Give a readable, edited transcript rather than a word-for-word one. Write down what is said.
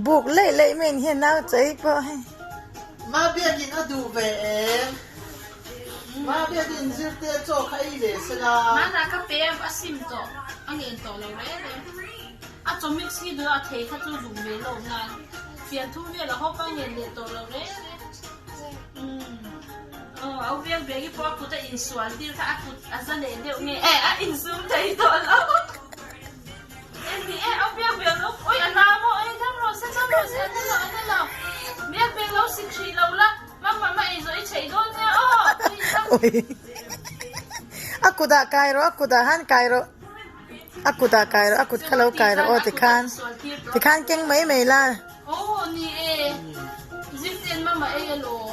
Buk leih leih mai in hian nau chei pawh hei. Mabiakin a duh ve em? Mabiakin zirte chaw kha ei ve sela. Hmanah ka pe a sim tawh a ngen tawh lo reng reng. A chaw mix hi duh a thei kha chu duh ve lo nan fian thum vel a hawp a ngen leh tawh lo reng reng. Umm aw au biak biak i pawh a kut a insual tir kha a kut a za leh deuh nge eh a insum thei tawh lo. Engti e au biak biak lo ui a na maw ei dam rawh se dam rawh se a na lo a na lo biak biak lo sik hrih lo la mamma ma ei zawh i chheih dawn nia aw ui dam. Ui a kutah kai rawh a kutah han kai rawh a kutah kai rawh a kut kha lo kai rawh aw tikhan tikhan keng mai mai la. Aw ni e zirten mamma ei alawm.